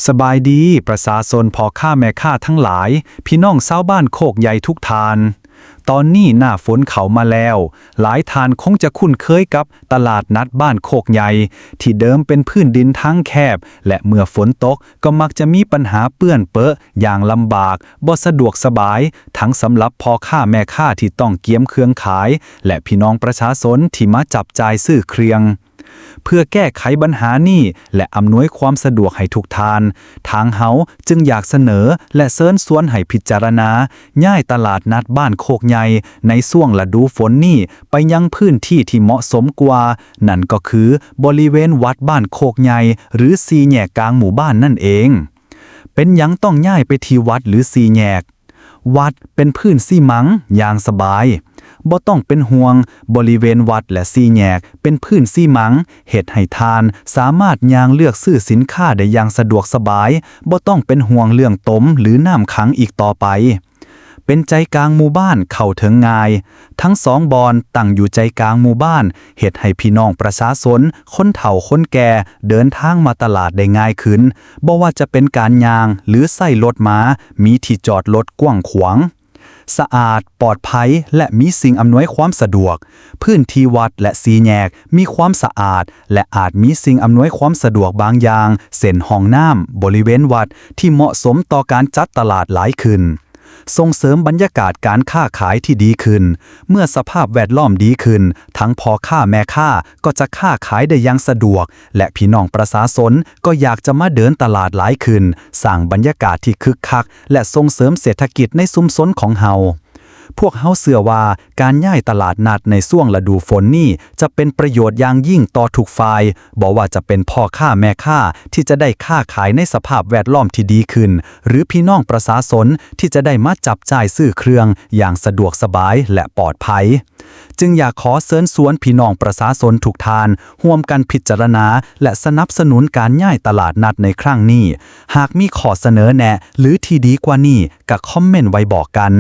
ສະບາຍດີ ປະຊາຊົນ ພໍ່ຄ້າແມ່ຄ້າທັງຫຼາຍ, ພີ່ນ້ອງຊາວບ້ານໂຄກໃຫຍ່ທຸກທ່ານ. ຕອນນີ້ໜ້າຝົນເຂົ້າມາແລ້ວ, ຫຼາຍທ່ານຄົງຈະຄຸ້ນເຄີຍກັບຕະຫຼາດນັດບ້ານໂຄກໃຫຍ່ ທີ່ເດີມເປັນພື້ນດິນທາງແຄບ ແລະ ເມື່ອຝົນຕົກກໍມັກຈະມີບັນຫາເປື້ອນເປິະຢ່າງລຳບາກ, ບໍ່ສະດວກສະບາຍ ທັງສຳລັບພໍ່ຄ້າແມ່ຄ້າທີ່ຕ້ອງກຽມເຄື່ອງຂາຍ ແລະ ພີ່ນ້ອງປະຊາຊົນທີ່ມາຈັບຈ່າຍຊື້ເຄື່ອງ. ເພື່ອແກ້ໄຂບັນຫານີ້ ແລະ ອຳນວຍຄວາມສະດວກໃຫ້ທຸກທ່ານ, ທາງເຮົາຈຶ່ງຢາກສະເໜີ ແລະ ເຊີນຊວນໃຫ້ພິຈາລະນາຍ້າຍຕະຫຼາດນັດບ້ານໂຄກໃຫຍ່ໃນຊ່ວງລະດູຝົນນີ້ໄປຍັງພື້ນທີ່ທີ່ເໝາະສົມກວ່າ, ນັ້ນກໍຄືບໍລິເວນວັດບ້ານໂຄກໃຫຍ່ ຫຼື ສີ່ແຍກກາງໝູ່ບ້ານນັ້ນເອງ. ເປັນຫຍັງຕ້ອງຍ້າຍໄປທີ່ວັດ ຫຼື ສີ່ແຍກ? ວັດເປັນພື້ນຊີມັງຢ່າງສະບາຍ. ບໍ່ຕ້ອງເປັນຫ່ວງ, ບໍລິເວນວັດ ແລະ ສີ່ແຍກເປັນພື້ນຊີມັງ, ເຮັດໃຫ້ທ່ານສາມາດຍ່າງເລືອກຊື້ສິນຄ້າໄດ້ຢ່າງສະດວກສະບາຍ, ບໍ່ຕ້ອງເປັນຫ່ວງເລື່ອງຕົມ ຫຼື ນ້ຳຂັງອີກຕໍ່ໄປ. ເປັນໃຈກາງໝູ່ບ້ານ, ເຂົ້າເຖິງງ່າຍ. ທັງສອງບ່ອນຕັ້ງຢູ່ໃຈກາງໝູ່ບ້ານ, ເຮັດໃຫ້ພີ່ນ້ອງປະຊາຊົນ, ຄົນເຖົ້າຄົນແກ່ ເດີນທາງມາຕະຫຼາດໄດ້ງ່າຍຂຶ້ນ, ບໍ່ວ່າຈະເປັນການຍ່າງ ຫຼື ໃຊ້ລົດມາ, ມີທີ່ຈອດລົດກວ້າງຂວາງ. ສະອາດ, ປອດໄພ ແລະ ມີສິ່ງອຳນວຍຄວາມສະດວກ. ພື້ນທີ່ວັດ ແລະ ສີ່ແຍກມີຄວາມສະອາດ ແລະ ອາດມີສິ່ງອຳນວຍຄວາມສະດວກບາງຢ່າງ, ເຊັ່ນ ຫ້ອງນ້ຳ, ບໍລິເວນວັດ ທີ່ເໝາະສົມຕໍ່ການຈັດຕະຫຼາດຫຼາຍຂຶ້ນ. ສົ່ງເສີມບັນຍາກາດການຄ້າຂາຍທີ່ດີຂຶ້ນ. ເມື່ອສະພາບແວດລ້ອມດີຂຶ້ນ, ທັງພໍ່ຄ້າແມ່ຄ້າກໍຈະຄ້າຂາຍໄດ້ຢ່າງສະດວກ ແລະ ພີ່ນ້ອງປະຊາຊົນກໍຢາກຈະມາເດີນຕະຫຼາດຫຼາຍຂຶ້ນ, ສ້າງບັນຍາກາດທີ່ຄຶກຄັກ ແລະ ສົ່ງເສີມເສດຖະກິດໃນຊຸມຊົນຂອງເຮົາ. ພວກເຮົາເຊື່ອວ່າການຍ້າຍຕະຫຼາດນັດໃນຊ່ວງລະດູຝົນນີ້ຈະເປັນປະໂຫຍດຢ່າງຍິ່ງຕໍ່ທຸກຝ່າຍ, ບໍ່ວ່າຈະເປັນພໍ່ຄ້າແມ່ຄ້າທີ່ຈະໄດ້ຄ້າຂາຍໃນສະພາບແວດລ້ອມທີ່ດີຂຶ້ນ, ຫຼື ພີ່ນ້ອງປະຊາຊົນທີ່ຈະໄດ້ມາຈັບຈ່າຍຊື້ເຄື່ອງຢ່າງສະດວກສະບາຍ ແລະ ປອດໄພ. ຈຶ່ງຢາກຂໍເຊີນຊວນພີ່ນ້ອງປະຊາຊົນທຸກທ່ານ ຮ່ວມກັນພິຈາລະນາ ແລະ ສະໜັບສະໜູນການຍ້າຍຕະຫຼາດນັດໃນຄັ້ງນີ້. ຫາກມີຂໍ້ສະເໜີແນະ ຫຼື ທີ່ດີກວ່ານີ້ ກະຄອມເມັນໄວ້ບອກກັນ.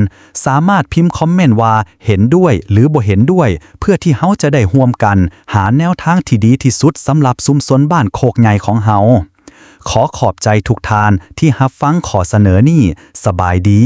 ສາມາດພິມຄອມເມັນວ່າເຫັນດ້ວຍ ຫຼື ບໍ່ເຫັນດ້ວຍ ເພື່ອທີ່ເຮົາຈະໄດ້ຮ່ວມກັນຫາແນວທາງທີ່ດີທີ່ສຸດສຳລັບຊຸມຊົນບ້ານໂຄກໃຫຍ່ຂອງເຮົາ. ຂໍຂອບໃຈທຸກທ່ານທີ່ຮັບຟັງຂໍ້ສະເໜີນີ້. ສະບາຍດີ.